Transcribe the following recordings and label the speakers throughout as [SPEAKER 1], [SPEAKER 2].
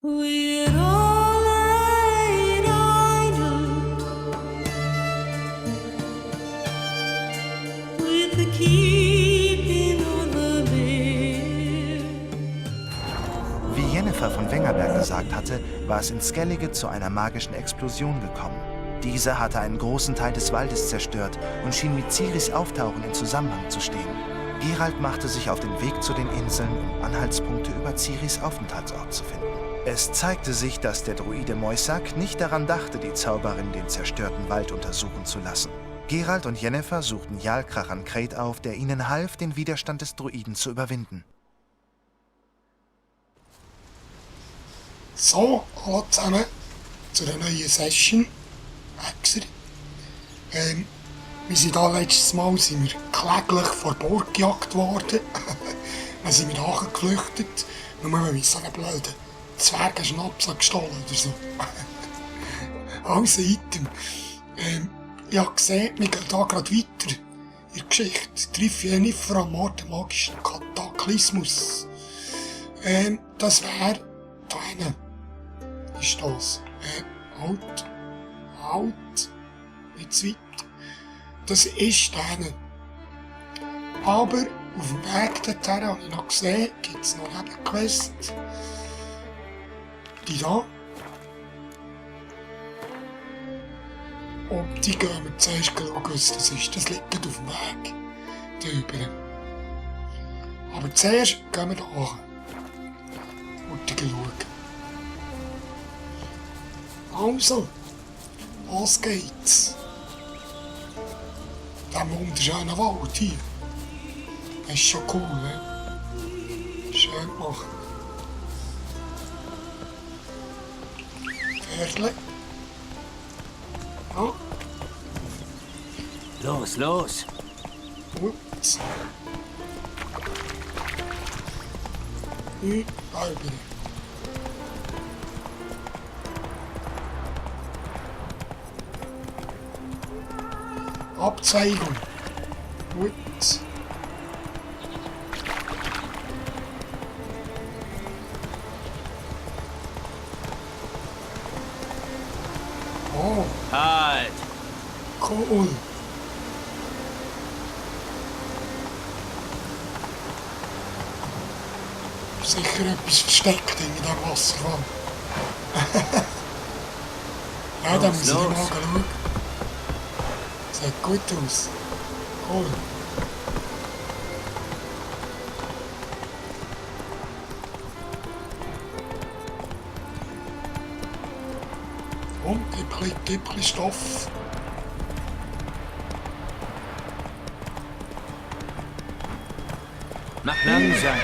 [SPEAKER 1] We're all idle with the keeping on the bill.
[SPEAKER 2] Wie Jennifer von Wengerberg gesagt hatte, war es in Skellige zu einer magischen Explosion gekommen. Diese hatte einen großen Teil des Waldes zerstört und schien mit Ciris Auftauchen in Zusammenhang zu stehen. Geralt machte sich auf den Weg zu den Inseln, um Anhaltspunkte über Ciris Aufenthaltsort zu finden. Es zeigte sich, dass der Druide Moisak nicht daran dachte, die Zauberin den zerstörten Wald untersuchen zu lassen. Geralt und Yennefer suchten Jarl Krachan Creit auf, der ihnen half, den Widerstand des Druiden zu überwinden.
[SPEAKER 3] So, hallo zusammen zu der neuen Session. Hexer. Wir sind da letztes Mal kläglich vor Burg gejagt worden. Dann sind wir nachgeflüchtet, nur weil wir so einen blöden Zwergenschnaps gestohlen oder so. Also, Item. Ich habe gesehen, wir gehen hier gerade weiter. In der Geschichte treffe ich Yennefer am Ort der magischen Kataklysmus. Das wäre da hinten. Ist das? Halt. Jetzt weiter. Das ist da hinten. Aber auf dem Weg dorthin habe ich noch gesehen, gibt es noch Nebenquests. Die da. Und die gehen wir zuerst schauen, was das ist. Das liegt auf dem Weg. Da drüber. Aber zuerst gehen wir da hoch. Und die schauen. Also, los geht's. Der wunderschöne Wald hier. Das ist schon cool, ne? Schön gemacht. Pferdle. Ja,
[SPEAKER 4] Los.
[SPEAKER 3] gut. Und halber. Abzweigung. Gut. Oh,
[SPEAKER 4] Halt!
[SPEAKER 3] cool. Sicher etwas versteckt in diesem Wasserfall. Ja, da muss ich mal
[SPEAKER 4] los.
[SPEAKER 3] schauen. Sieht gut aus. Cool. Und Tippli Stoff.
[SPEAKER 4] Mach langsam.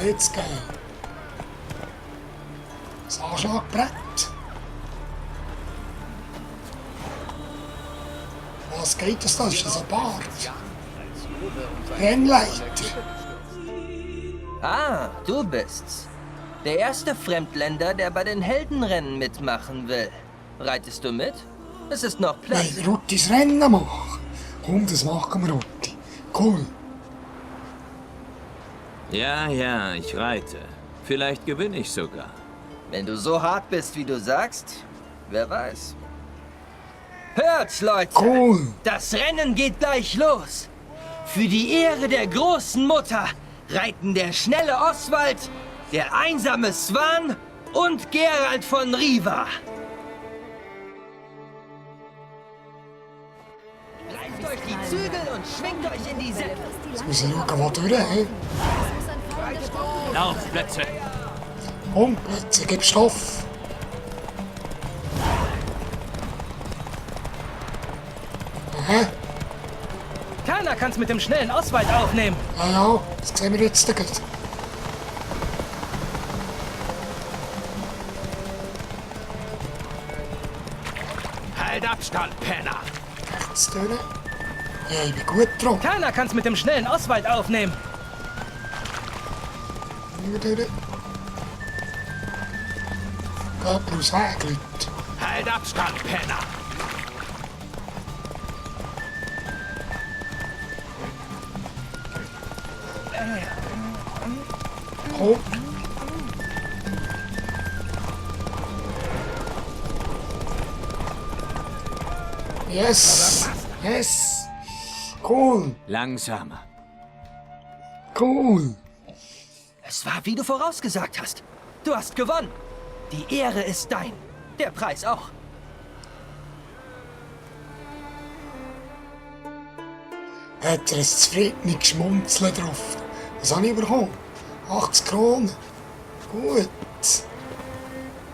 [SPEAKER 3] Jetzt geil. Das Anschlagbrett. Was geht das da? Ist das ein Bart? Rennleiter.
[SPEAKER 5] Ah, du bist's. Der erste Fremdländer, der bei den Heldenrennen mitmachen will. Reitest du mit? Es ist noch Platz.
[SPEAKER 3] Nein, Ruttis Rennen machen. Komm, das machen wir, Rutti. Cool.
[SPEAKER 4] Ja, ich reite. Vielleicht gewinne ich sogar.
[SPEAKER 5] Wenn du so hart bist, wie du sagst, wer weiß. Hört's, Leute!
[SPEAKER 3] Cool.
[SPEAKER 5] Das Rennen geht gleich los. Für die Ehre der großen Mutter reiten der schnelle Oswald, der einsame Swan und Geralt von Riva. Greift euch die Zügel und schwingt euch in die Sättel.
[SPEAKER 3] Jetzt muss ich schauen, wo durch, hä?
[SPEAKER 4] Laufplätze!
[SPEAKER 3] Komm, Plätze, gib Stoff. Aha,
[SPEAKER 6] Keiner kann's mit dem schnellen Oswald aufnehmen.
[SPEAKER 3] ja, das sehen wir jetzt gleich.
[SPEAKER 4] Halt Abstand, Penner!
[SPEAKER 3] Rechts durch. Ja, ich bin gut dran.
[SPEAKER 6] Keiner kann's mit dem schnellen Oswald aufnehmen.
[SPEAKER 3] Hier durch. Geht bloß weg, Leute.
[SPEAKER 4] Halt Abstand, Penner!
[SPEAKER 3] Komm. Yes! Yes! Cool!
[SPEAKER 4] Langsamer.
[SPEAKER 3] Cool!
[SPEAKER 5] Es war, wie du vorausgesagt hast. Du hast gewonnen. Die Ehre ist dein. Der Preis auch.
[SPEAKER 3] Hat er ein zufriedenes Schmunzeln drauf. Was habe ich bekommen? 80 Kronen. Gut.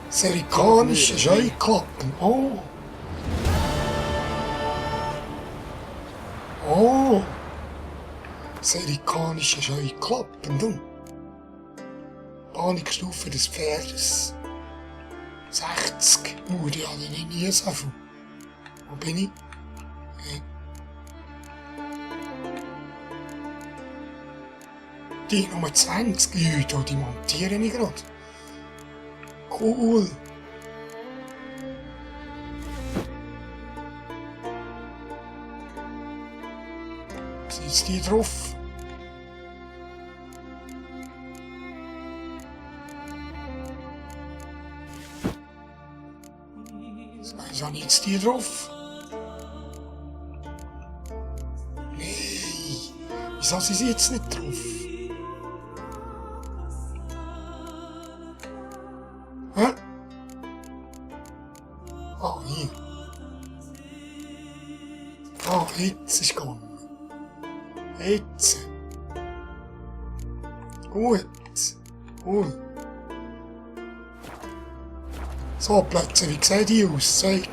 [SPEAKER 3] Serikanische Scheuklappen. Oh. Oh. Serikanische Scheuklappen, du. Panikstufe des Pferdes. 60. Die hatte ich nie so viel. Wo bin ich? Die Nummer 20 Leute, die montieren ich gerade. Cool. Sitzt die drauf? Ist auch jetzt die drauf? Nee. Wieso sind sie jetzt nicht drauf? Hä? Oh, hier. Oh, jetzt ist gegangen. Jetzt. Gut. Cool. So, Plätze, wie sehen die aus? Zeig.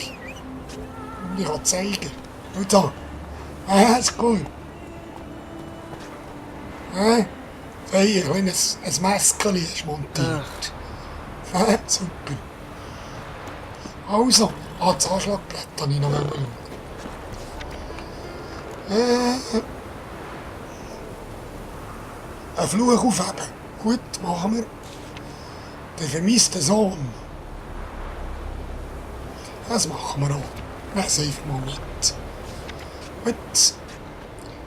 [SPEAKER 3] Ich kann zeigen. Schau da. Ist cool. Hey, ein Mäskeli ist montiert. Super. Also, das Anschlagblatt habe ich noch mal schauen. Ein Fluch aufheben. Gut, machen wir. Der vermisste Sohn. Das machen wir auch. Lass einfach mal mit. Gut.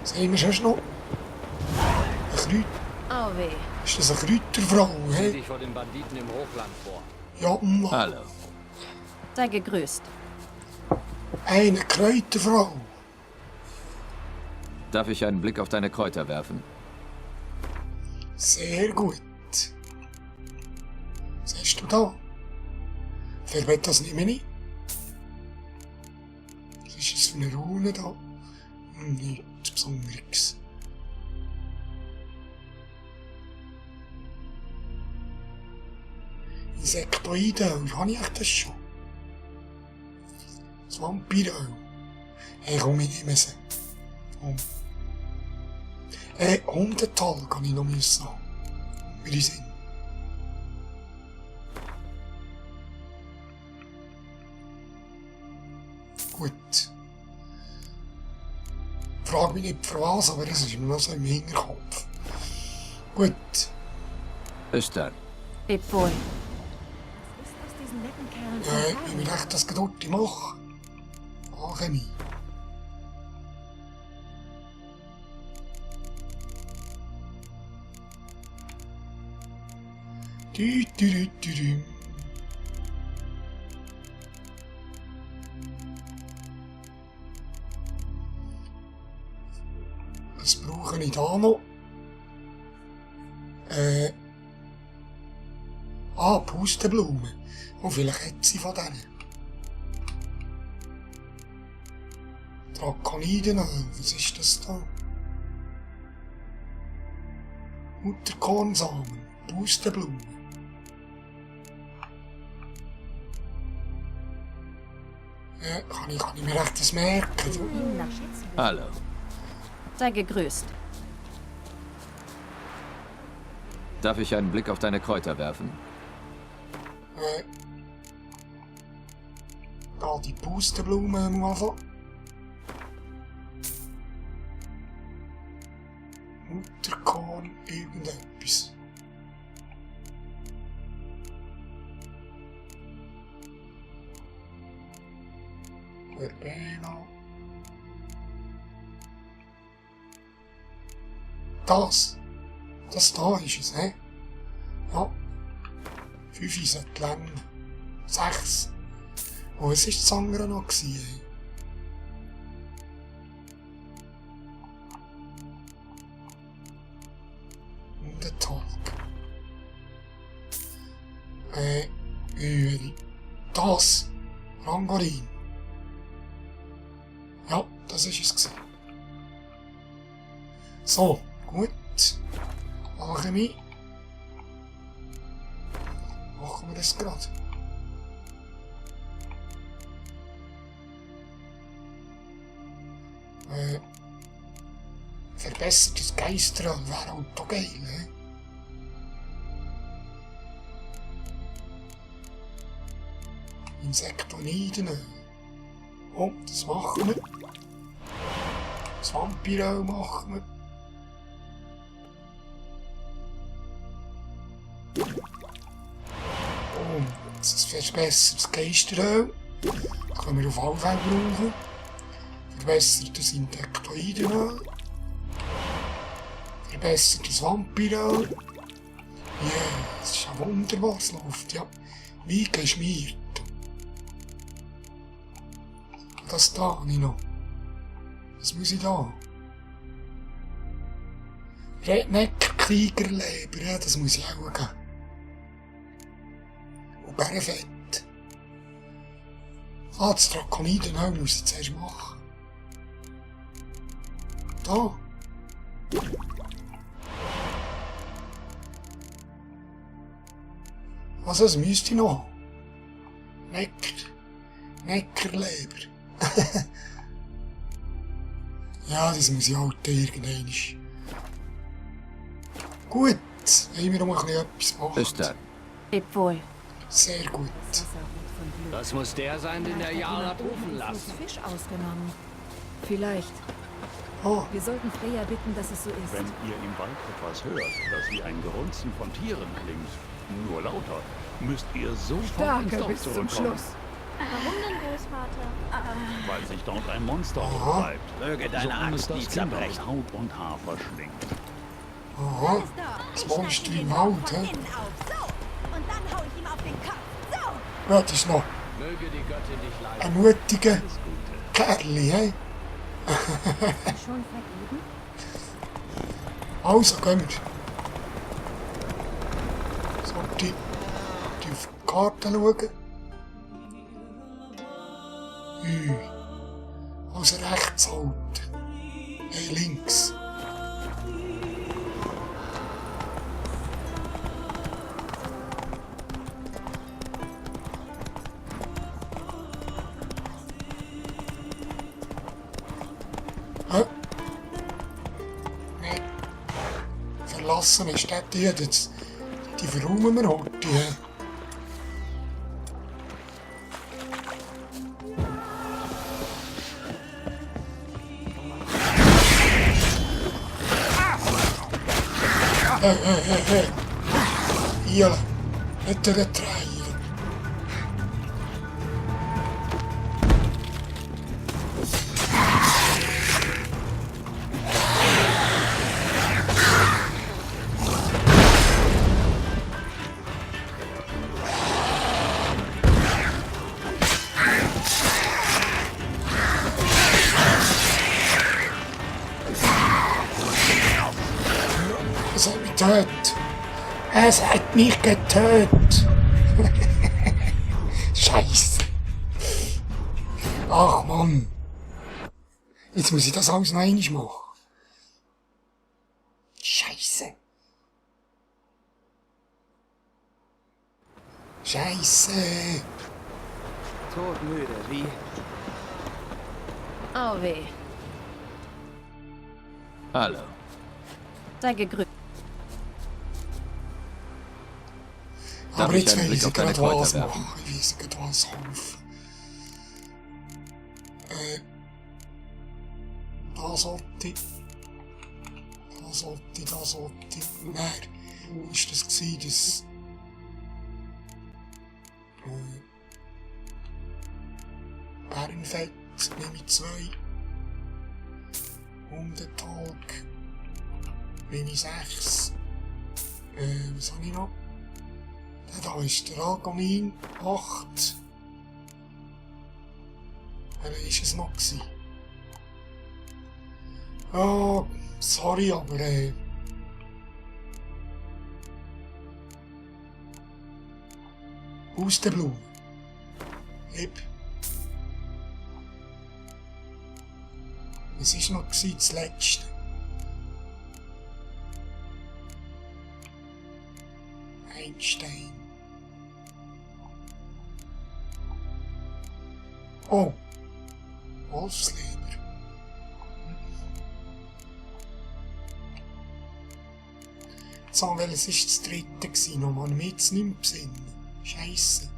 [SPEAKER 3] Sehen wir schon noch? Ein Kräuter.
[SPEAKER 7] Oh weh.
[SPEAKER 3] Ist das eine Kräuterfrau, hä?
[SPEAKER 8] dich vor den Banditen im Hochland vor.
[SPEAKER 3] Ja, Mann.
[SPEAKER 4] Hallo.
[SPEAKER 7] Sei gegrüßt.
[SPEAKER 3] Eine Kräuterfrau.
[SPEAKER 4] Darf ich einen Blick auf deine Kräuter werfen?
[SPEAKER 3] Sehr gut. Siehst du da? Wer will das nicht mehr nicht? Was ist das für eine Rune da? Nichts Besonderes. Insektoiden, habe ich das schon? Das Vampiröl. Hey, komm, ich nehme sie. Komm. Hundetal kann ich noch müssen haben. Wie die sind. Gut. Frag mich nicht für was, aber das ist mir noch so im Hinterkopf. Gut.
[SPEAKER 4] Bis dann.
[SPEAKER 7] Leb wohl.
[SPEAKER 3] Wie wir echt das Geduld machen. Alchemie. Du. Was brauche ich da noch? Pusteblumen. Und vielleicht hat sie von denen. Drakonidenöl, was ist das da? Mutterkornsamen, Pusteblumen. Kann ich mir echt das merken? Du?
[SPEAKER 4] Hallo.
[SPEAKER 7] Sei gegrüßt.
[SPEAKER 4] Darf ich einen Blick auf deine Kräuter werfen?
[SPEAKER 3] Da die Pusteblumen mal anfangen. Mutterkorn, irgendetwas. Verbena. Das da ist es, hä? Ja. 5 sollte lang. 6. Oh, es war das andere noch. Das. Rangorin. Ja, das ist es gewesen. So, gut. Alchemie. Machen wir das gerade. Verbessertes Geisteröl wäre auch geil, ne? Insektoidenöl. Oh, das machen wir. Das Vampiröl machen wir. Und das verbessertes Geisteröl. Das können wir auf alle Fälle brauchen. Verbessertes Insektoidenöl. Verbessertes Vampiröl. Ja, das ist ja wunderbar, was läuft, ja. Wie geschmiert. Das da habe ich noch. Was muss ich da? Redneck-Kriegerleber, ja, das muss ich auch geben. Und Bärenfett. Ah, das Drakonidenöl muss ich zuerst machen. Da. Also, das müsste ich noch. Neckerleber. Ja, das muss ich halt irgendwann. Gut, haben wir noch mal etwas gemacht.
[SPEAKER 4] Bis dann.
[SPEAKER 7] Leb wohl.
[SPEAKER 3] Sehr gut.
[SPEAKER 8] Das muss der sein, den der Jarl hat rufen lassen.
[SPEAKER 9] Fisch ausgenommen. Vielleicht.
[SPEAKER 3] Ah,
[SPEAKER 9] Wir sollten Freya bitten, dass es so ist.
[SPEAKER 10] Wenn ihr im Wald etwas hört, das wie ein Grunzen von Tieren klingt, nur lauter, müsst ihr sofort ins Dorf zurückkommen.
[SPEAKER 11] Warum denn, Großvater?
[SPEAKER 10] Weil sich dort ein Monster rumtreibt.
[SPEAKER 5] Möge
[SPEAKER 10] So
[SPEAKER 5] deine
[SPEAKER 10] eines,
[SPEAKER 5] Axt nie
[SPEAKER 10] das Kinder
[SPEAKER 5] zerbrechen.
[SPEAKER 10] aus Haut und Haar verschlingt.
[SPEAKER 3] aha. Das Monster im Wald, hä?
[SPEAKER 11] Und dann hau ich ihm auf den Kopf. So!
[SPEAKER 3] Ja, das ist noch
[SPEAKER 8] Möge die Göttin dich leiden.
[SPEAKER 3] ein mutiger Kerli, hä?
[SPEAKER 7] Schon vergeben?
[SPEAKER 3] Also, gehen wir. So, die auf die Karte schauen. Also rechts halt. Hey, links. Hä? Nee. Verlassene Städte, die verräumen wir heute, hä? Hey. Hier, nicht der Treiber. Es hat mich getötet. Es hat mich getötet. Scheiße. Ach Mann. Jetzt muss ich das alles noch einmal machen. Scheiße. Scheiße.
[SPEAKER 5] Todmüde, wie?
[SPEAKER 7] Oh weh.
[SPEAKER 4] Hallo.
[SPEAKER 7] Sei gegrüßt.
[SPEAKER 4] Darf
[SPEAKER 3] Aber
[SPEAKER 4] ich
[SPEAKER 3] jetzt
[SPEAKER 4] einen
[SPEAKER 3] weiss
[SPEAKER 4] Blick
[SPEAKER 3] ich
[SPEAKER 4] auf deine
[SPEAKER 3] gerade was
[SPEAKER 4] Kräuter
[SPEAKER 3] machen.
[SPEAKER 4] werfen?
[SPEAKER 3] Ich weiss gerade was auf. Da sollte ich. Nein, ist das gewesen, das... Bärenfett nehme ich 2. Hundetalg nehme ich 6. Was habe ich noch? Da ist der Algomin 8. Welcher ist es noch gewesen? Oh, sorry, aber Pusteblume. Hip. Was war noch das letzte? Einstein. Oh. Wolfsleber. So, welches war das dritte gewesen? Noch mal mir jetzt nicht mehr besinnen. Scheisse.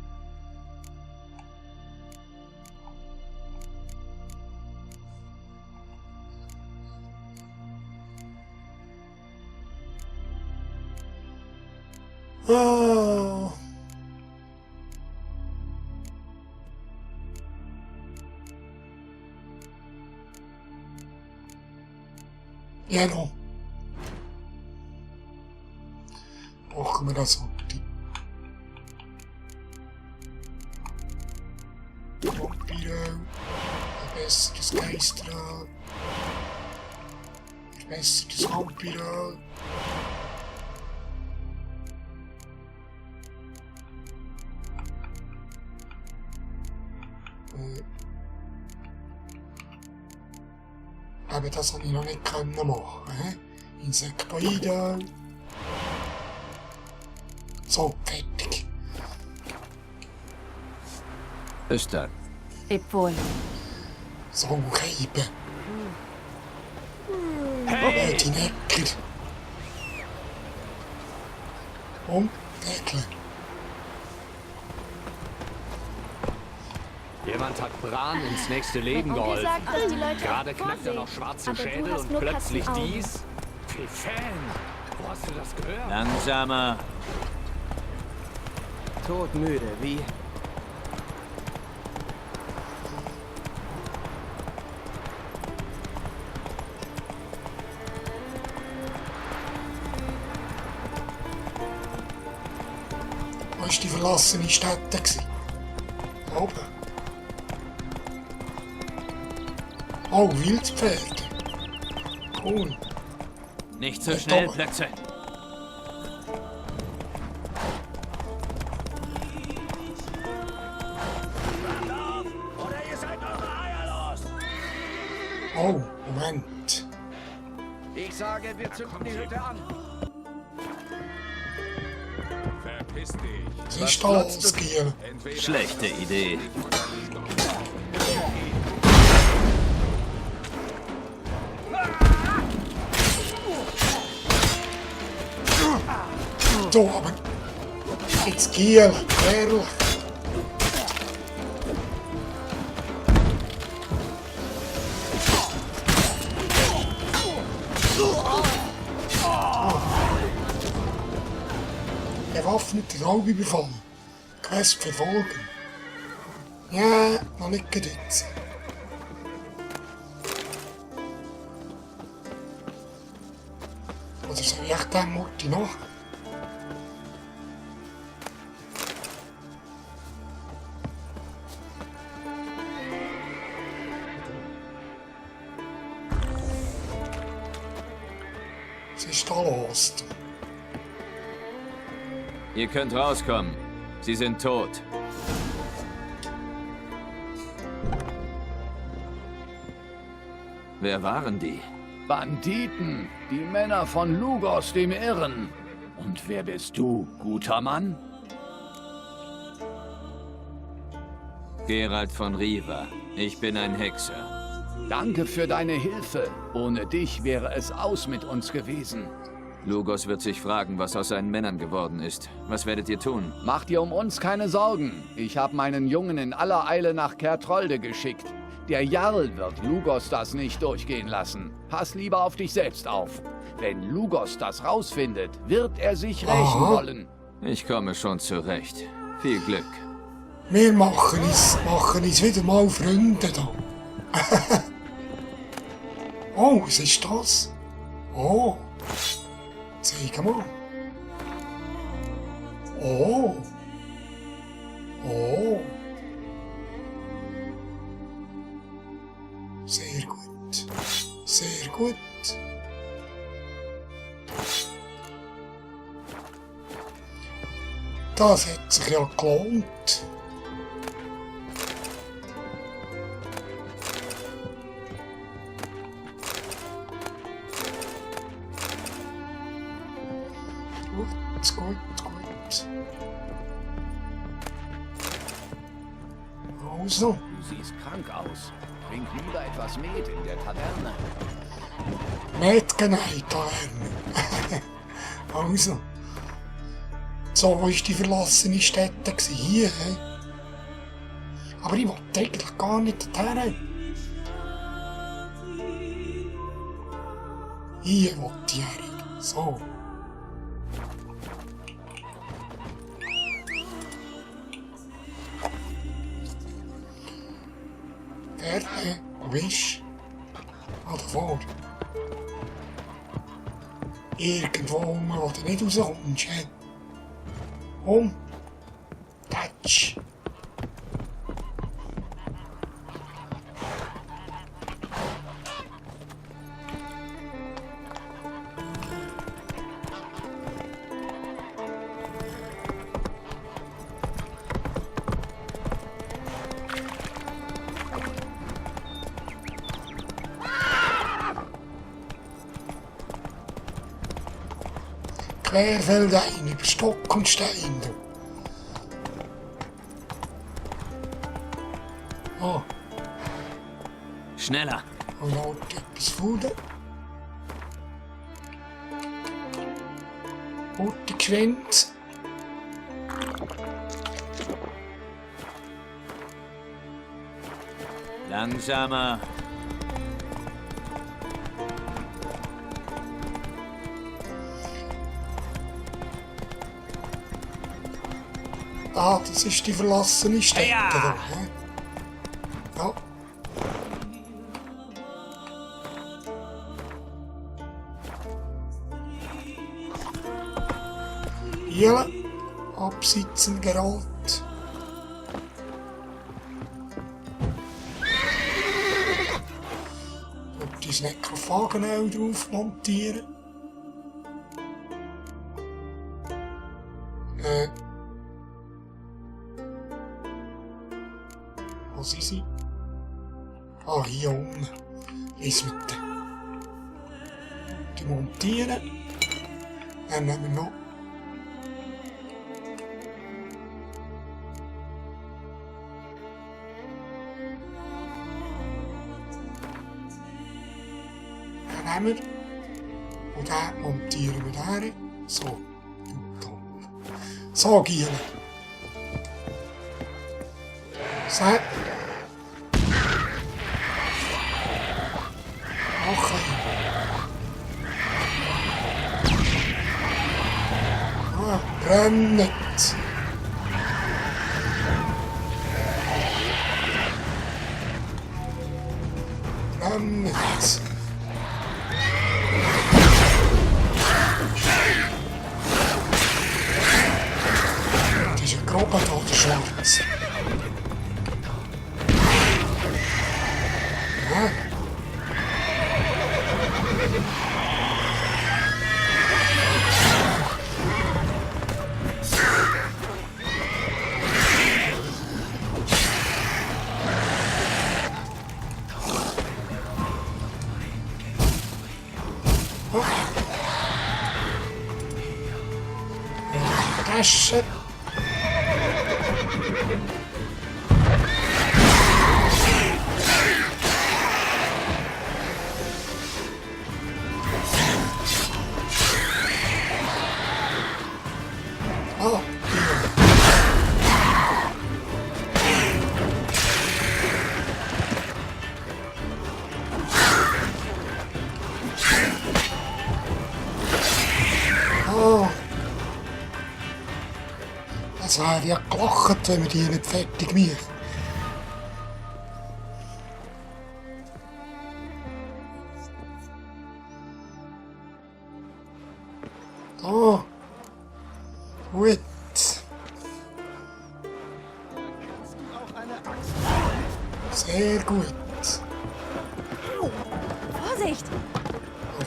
[SPEAKER 3] Ah. Ja, noch. Brauchen wir das heute. Vampiro. Verbessertes Geisterrad. Verbessertes Vampiro. Aber das habe ich noch nicht können machen. Insektoide. So, fertig.
[SPEAKER 4] Ist dann.
[SPEAKER 7] Leb wohl.
[SPEAKER 3] So, Reiben. Hey! Die Necker. Und Deckel.
[SPEAKER 8] Jemand hat Bran ins nächste Leben
[SPEAKER 11] Onkel
[SPEAKER 8] geholfen.
[SPEAKER 11] sagt, dass die Leute
[SPEAKER 8] Gerade knackt er
[SPEAKER 11] vorsehen.
[SPEAKER 8] noch schwarze
[SPEAKER 11] Aber du
[SPEAKER 8] Schädel
[SPEAKER 11] hast
[SPEAKER 8] und
[SPEAKER 11] nur
[SPEAKER 8] plötzlich
[SPEAKER 11] Katzenaugen.
[SPEAKER 8] dies. Wie Fan. Wo hast du das gehört?
[SPEAKER 4] Langsamer.
[SPEAKER 5] Todmüde, wie?
[SPEAKER 3] Wo war die verlassene Stätte? Oben. Oh, Wildpferde. Cool.
[SPEAKER 4] Nicht so schnell, Plötze.
[SPEAKER 3] Oh, Moment.
[SPEAKER 8] Ich sage, wir zünden die Hütte an.
[SPEAKER 10] Verpiss dich.
[SPEAKER 3] Was ist das, Giel?
[SPEAKER 4] Schlechte Idee.
[SPEAKER 3] So, aber jetzt Giel, ehrlich. Bewaffneter Raubüberfall. Quest verfolgen. Ja, noch nicht gedützt. Oder soll ich den Mutti noch? Was ist da los?
[SPEAKER 4] Ihr könnt rauskommen. Sie sind tot. Wer waren die?
[SPEAKER 10] Banditen, die Männer von Lugos dem Irren. Und wer bist du, guter Mann?
[SPEAKER 4] Geralt von Riva. Ich bin ein Hexer.
[SPEAKER 10] Danke für deine Hilfe. Ohne dich wäre es aus mit uns gewesen.
[SPEAKER 4] Lugos wird sich fragen, was aus seinen Männern geworden ist. Was werdet ihr tun?
[SPEAKER 10] Mach dir um uns keine Sorgen. Ich habe meinen Jungen in aller Eile nach Kertrolde geschickt. Der Jarl wird Lugos das nicht durchgehen lassen. Pass lieber auf dich selbst auf. Wenn Lugos das rausfindet, wird er sich rächen wollen.
[SPEAKER 4] Ich komme schon zurecht. Viel Glück.
[SPEAKER 3] Wir machen uns wieder mal Freunde da. Oh, was ist das? Oh. Zeig mal. Oh. Oh. Sehr gut. Sehr gut. Das hat sich ja gelohnt. Gut, gut, gut. Also,
[SPEAKER 10] Du siehst krank aus. Trink lieber etwas Met in der Taverne.
[SPEAKER 3] Metgenei, Taverne. Also. So, wo war die verlassene Stätte? Hier, hä? Aber ich wollte eigentlich gar nicht dorthin. Hier wollte ich hin. So. Wer, wo bist du? Ah, davor. Irgendwo wo du nicht rauskommst, hä? Touch. Querfeldein über Stock und Stein. Oh,
[SPEAKER 4] Schneller!
[SPEAKER 3] und auch etwas Fude. Gute geschwind.
[SPEAKER 4] Langsamer!
[SPEAKER 3] Ah, das ist die verlassene Stätte
[SPEAKER 4] Ja.
[SPEAKER 3] da, hä? Ja. Hier, absitzen gerollt. Und das Nekrophagenau drauf montieren. Wo sind sie? Ah, hier unten. Ist mit die montieren. Dann nehmen wir noch. Dann nehmen wir. Und dann montieren wir da. So. So, Giele. So. Okay. Ah, brennt. Brennt. Das ist ein grober toter Schwarz. Ja. Tasche. Oh, oh. Das wäre ja gelacht, wenn wir die nicht fertig machen. Oh. Gut. Sehr gut.
[SPEAKER 11] Vorsicht!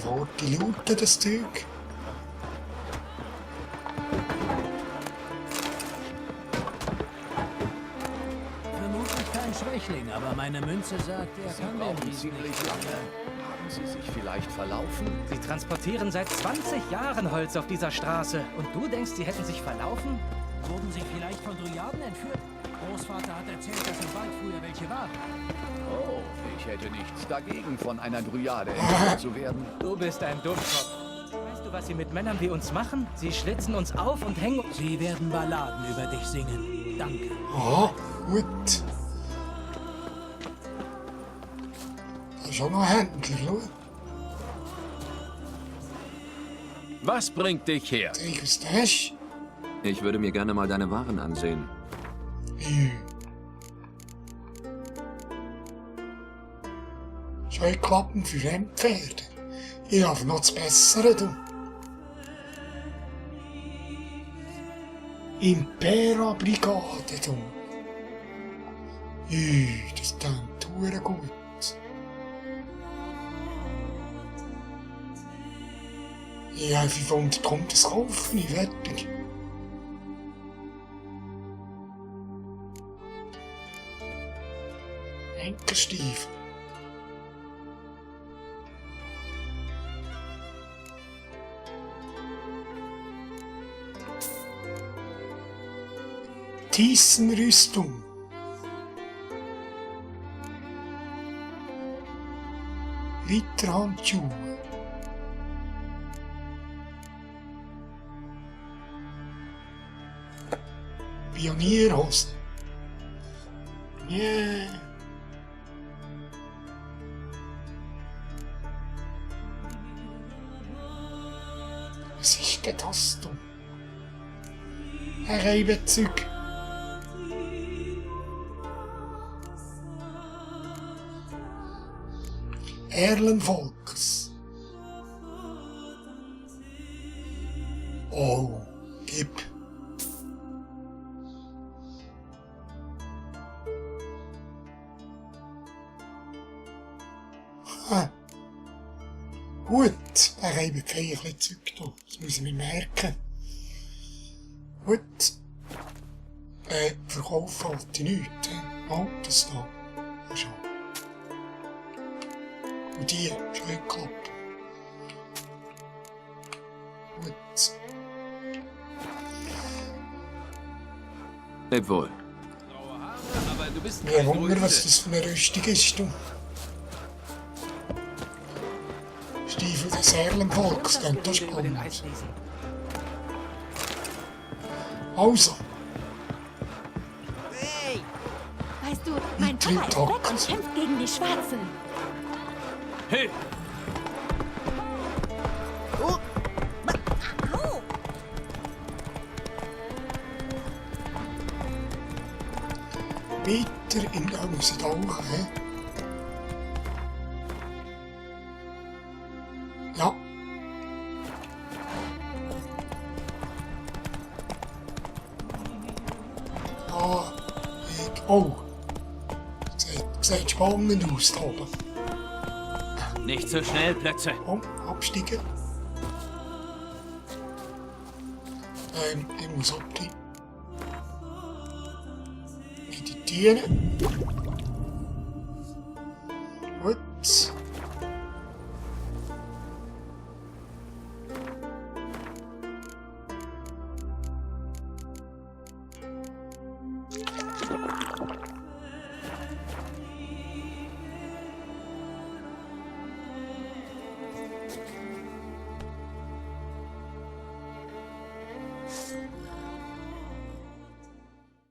[SPEAKER 3] Wo die looten das Zeug?
[SPEAKER 8] Schwächling, aber meine Münze sagt, er
[SPEAKER 10] Sie
[SPEAKER 8] kann den
[SPEAKER 10] brauchen
[SPEAKER 8] Riesen
[SPEAKER 10] ziemlich
[SPEAKER 8] nicht
[SPEAKER 10] lange. Haben Sie sich vielleicht verlaufen?
[SPEAKER 6] Sie transportieren seit 20 Jahren Holz auf dieser Straße. Und du denkst, sie hätten sich verlaufen?
[SPEAKER 8] Wurden sie vielleicht von Dryaden entführt? Großvater hat erzählt, dass im Wald früher welche waren.
[SPEAKER 10] Oh, ich hätte nichts dagegen, von einer Dryade entführt zu werden.
[SPEAKER 6] Du bist ein Dummkopf. Weißt du, was sie mit Männern wie uns machen? Sie schlitzen uns auf und hängen...
[SPEAKER 8] Sie werden Balladen über dich singen. Danke.
[SPEAKER 3] Aha, gut. Da ist auch noch ein Händler, schau.
[SPEAKER 4] Was bringt dich her?
[SPEAKER 3] Zeig, was das ist.
[SPEAKER 4] Ich würde mir gerne mal deine Waren ansehen.
[SPEAKER 3] Scheuklappen für Rennpferde. Ich habe noch das Bessere, du. Impera-Brigade, du. Das klingt hure gut. Ich habe 500 kommt das kaufen, ich fertig. Henkerstiefel. Tissenrüstung. Ritterhandschuhe. Pionierhose. Yeah. Was ist denn das, du? Ein Reibezug. Erlenvolkers. Oh, gib. Gut, er reibt kein Zeug da. Das muss ich mir merken. Gut. Verkaufen halt nichts. Oh, das da. Schau. Und die, Scheuklappe. Gut.
[SPEAKER 4] Leb wohl.
[SPEAKER 8] Aber du bist
[SPEAKER 3] Mir wundert, was das für eine Rüstung ist, du. Stiefel des Erlenvolks, dann das
[SPEAKER 6] über den
[SPEAKER 3] spannend.
[SPEAKER 6] Eisriesen.
[SPEAKER 3] Also,
[SPEAKER 11] Weißt du, mein Papa ist weg und
[SPEAKER 3] Taxi.
[SPEAKER 11] kämpft gegen die Schwarzen.
[SPEAKER 4] Hey!
[SPEAKER 11] Au!
[SPEAKER 3] weiter in der Musidauch, hä? Ja. Ah, oh. Sieht spannend aus da oben.
[SPEAKER 4] Nicht so schnell, Plätze.
[SPEAKER 3] Komm, absteigen. Ich muss abgehen. In die Tiere.